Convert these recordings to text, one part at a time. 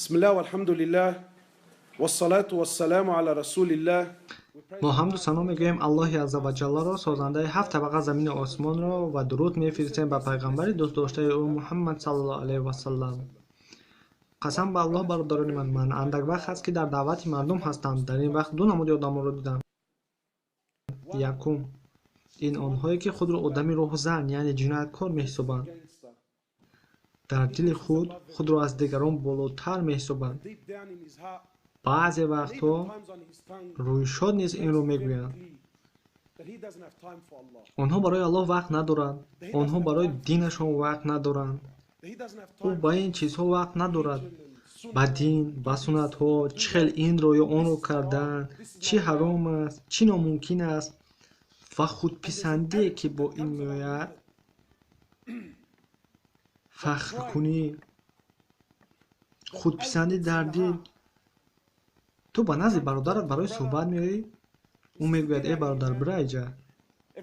Бисмиллах валҳамдулиллах вассалату вассаламу ала расулиллах. Мо ҳамду сано мегӯем Аллоҳи азза ва ҷалларо, созандаи ҳафт табақа замину осмонро, ва дуруд мефиристем ба пайғамбари дӯстдоштаи ӯ Муҳаммад саллаллоҳу алайҳи васаллам. Қасам ба Аллоҳ, бародарони ман, ман андак вақт ҳаст, ки дар даъвати мардум ҳастам. Дар ин вақт ду намуди одамонро дидам. Якум, ин онҳое, ки худро одами роҳзан, яъне ҷинояткор меҳисобанд. Дар дили худ худро аз дигарон болотар меҳисобанд. Баъзе вақтҳо рӯйшод низ инро мегӯянд. Онҳо барои Аллоҳ вақт надоранд, онҳо барои динашон вақт надоранд. Ӯ ба ин чизҳо вақт надорад. Ба дин, ба суннатҳо, чӣ хел инро ё онро кардан, чӣ ҳаром аст, чӣ номумкин аст ва худписандие, ки бо ин меояд, фахркунӣ, худписандӣ дар дил. Ту ба назди бародарат барои суҳбат меоӣ, ӯ мегӯяд: «Э бародар, бира иҷа».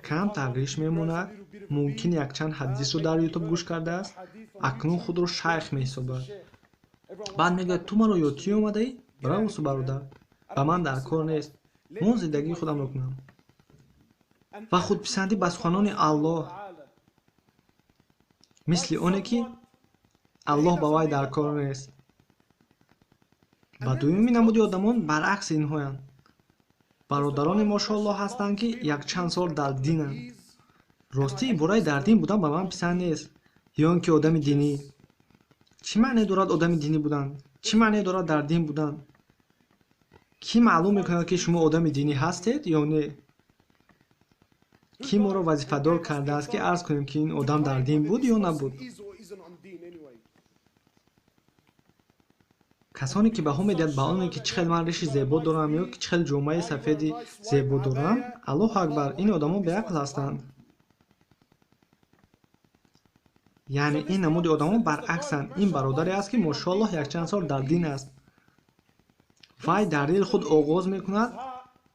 Камтар риш мемонад, мумкин якчанд ҳадисро дар ютуб гӯш кардааст, акнун худро шайх меҳисобад. Баъд мегӯяд: «Ту маро ёдтӣ омадаӣ? Бравосу бародар, ба ман дар кор нест, мон зиндагии худамро кунам». Ва худписандӣ ба суханони Аллоҳ, мисли оне ки Аллоҳ ба вай дар кор нест. Ба дуюми намуди одамон баръакси инҳоянд. Бародарони мошоаллоҳ ҳастанд, ки якчанд сол дар динанд. Ростӣ, ибораи дар дин будан ба ман писанд нест, ё ин ки одами динӣ. Чӣ маъне дорад одами динӣ будан? Чӣ маъне дорад дар дин будан? Кӣ маълум мекунад, ки шумо одами динӣ ҳастед ё не? Кӣ моро вазифадор кардааст, ки арз кунем, ки ин одам дар дин буд ё набуд? Касоне ки баҳо медиҳад ба оне, ки чӣ хел ман риши зебо дорам ё ки чӣ хел ҷомаи сафеди зебо дорам, Аллоҳу акбар, ин одамон беақл ҳастанд. Яъне ин намуди одамон баръаксанд. Ин бародаре аст, ки мошоаллоҳ якчанд сол дар дин аст. Вай дар дили худ оғоз мекунад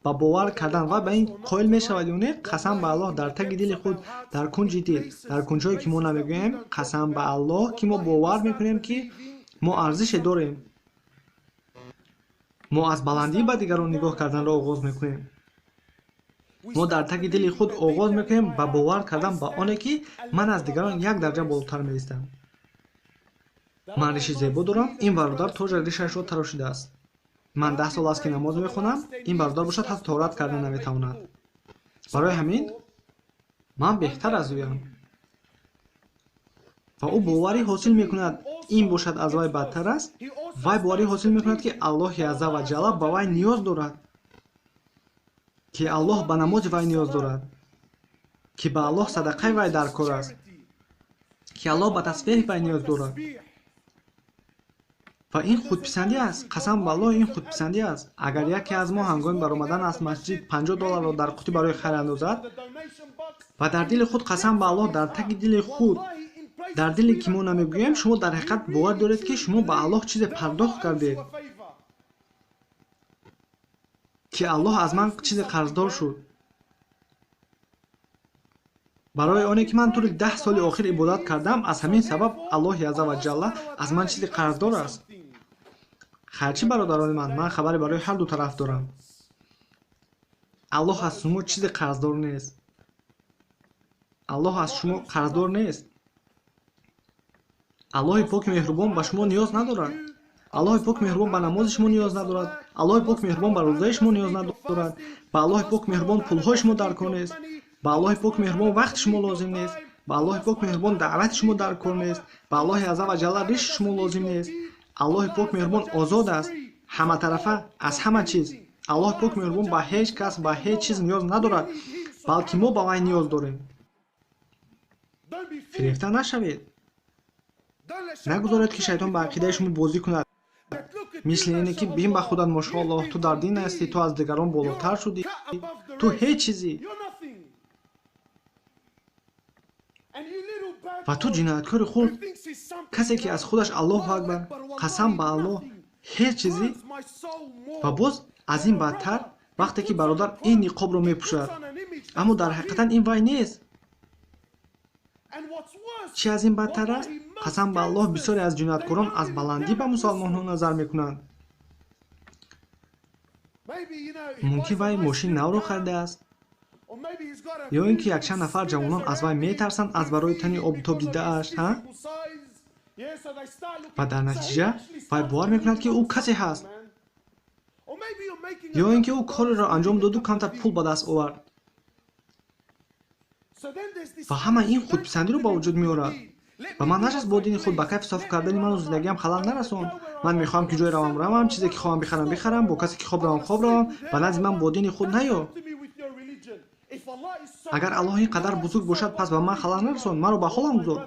ба бовар кардан ва ба ин қоил мешавад ё не, қасам ба Аллоҳ, дар таги дили худ, дар кунҷи дил, дар кунҷое ки мо намегӯем, қасам ба Аллоҳ, ки мо бовар мекунем, ки мо арзише дорем. Мо аз баландӣ ба дигарон нигоҳ карданро оғоз мекунем. Мо дар таги дили худ оғоз мекунем ба бовар кардан ба оне, ки ман аз дигарон як дараҷа болотар меистам. Ман риши зебо дорам, ин бародар тоҷа ришашро тарошидааст. Ман 10 сол аст, ки намоз мехонам, ин бародар бошад ҳатто тоҳорат карда наметавонад. Барои ҳамин ман беҳтар аз ӯям. Ва ӯ боварӣ ҳосил мекунад, ин бошад аз вай бадтар аст. Вай боварӣ ҳосил мекунад, ки Аллоҳи азза ва ҷалла ба вай ниёз дорад, ки Аллоҳ ба намози вай ниёз дорад, ки ба Аллоҳ садақаи вай дар кор аст, ки Аллоҳ ба тасбеҳи вай ниёз дорад. Ва ин худписандӣ аст. Қасам ба Аллоҳ, ин худписандӣ аст. Агар яке аз мо ҳангоми баромадан аз масҷид $50 дар қутӣ барои хайр андозад ва дар дили худ, қасам ба Аллоҳ, дар таги дили худ, дар диле ки мо намегӯем, шумо дар ҳақиқат бовар доред, ки шумо ба Аллоҳ чизе пардохт кардед, ки Аллоҳ аз ман чизе қарздор шуд. Барои оне ки ман тӯли 10 соли охир ибодат кардам, аз ҳамин сабаб Аллоҳи азза ва ҷалла аз ман чизе қарздор аст. Хайрчи, бародарони ман, ман хабаре барои ҳар ду тараф дорам. Аллоҳ аз шумо чизе қарздор нест. Аллоҳ аз шумо қарздор нест. Аллоҳи поки меҳрубон ба шумо ниёз надорад. Аллоҳи пок меҳрубон ба намози шумо ниёз надорад. Аллоҳи пок меҳрубон ба рӯзаи шумо ниёз надорад. Ба Аллоҳи пок меҳрубон пулҳои шумо дар кор нест. Ба Аллоҳи пок меҳрубон вақти шумо лозим нест. Ба Аллоҳи пок меҳрубон даъвати шумо дар кор нест. Ба Аллоҳи азза ва ҷалла риши шумо лозим нест. Аллоҳи пок меҳрубон озод аст, ҳаматарафа аз ҳама чиз. Аллоҳи пок меҳрубон ба ҳеҷ кас, ба ҳеҷ чиз ниёз надорад, балки мо ба вай ниёз дорем. Фирефта нашавед. Нагузоред, ки шайтон ба ақидаи шумо бозӣ кунад, мисли ине ки бин ба худат, мошоаллоҳ, ту дар дин ҳастӣ, ту аз дигарон болотар шудӣ, ту ҳеҷ чизӣ ва ту ҷинояткори хурд, касе ки аз худаш Аллоҳу акбар, қасам ба Аллоҳ, ҳеҷ чизӣ. Ва боз аз ин бадтар, вақте ки бародар ин ниқобро мепӯшад, аммо дар ҳақиқатан ин вай нест. Чӣ аз ин бадтар аст? Қасам ба Аллоҳ, бисёре аз ҷинояткорон аз баландӣ ба мусалмонҳо назар мекунанд. Мумкин вай мошини навро харидааст, ё ин ки якчанд нафар ҷавонон аз вай метарсанд аз барои тани обутоб дидааш, ҳа? Ва дар натиҷа вай бовар мекунад, ки ӯ касе ҳаст, ё ин ки ӯ кореро анҷом доду камтар пул ба даст овард. Ва ҳама ин худписандиро ба вуҷуд меорад. Ба ман начасп бо дини худ, ба кайфи соф кардани ману зиндагиам халал нарасон. Ман мехоҳам ки ҷое равам, равам, чизе ки хоҳам бихарам, бихарам, бо касе ки хоб равам, хоб равам. Ба назди ман бо дини худ наё. Агар Аллоҳ ин қадар бузург бошад, пас ба ман халал нарасон, маро ба ҳолам гузор.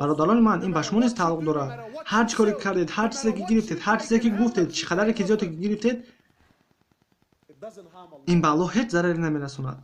Бародарони ман, ин ба шумо низ тааллуқ дорад. Ҳар чӣ коре ки кардед, ҳар чизе ки гирифтед, ҳар чизе ки гуфтед, чӣ қадаре ки зиёде ки гирифтед, ин ба Аллоҳ ҳеҷ зараре намерасонад.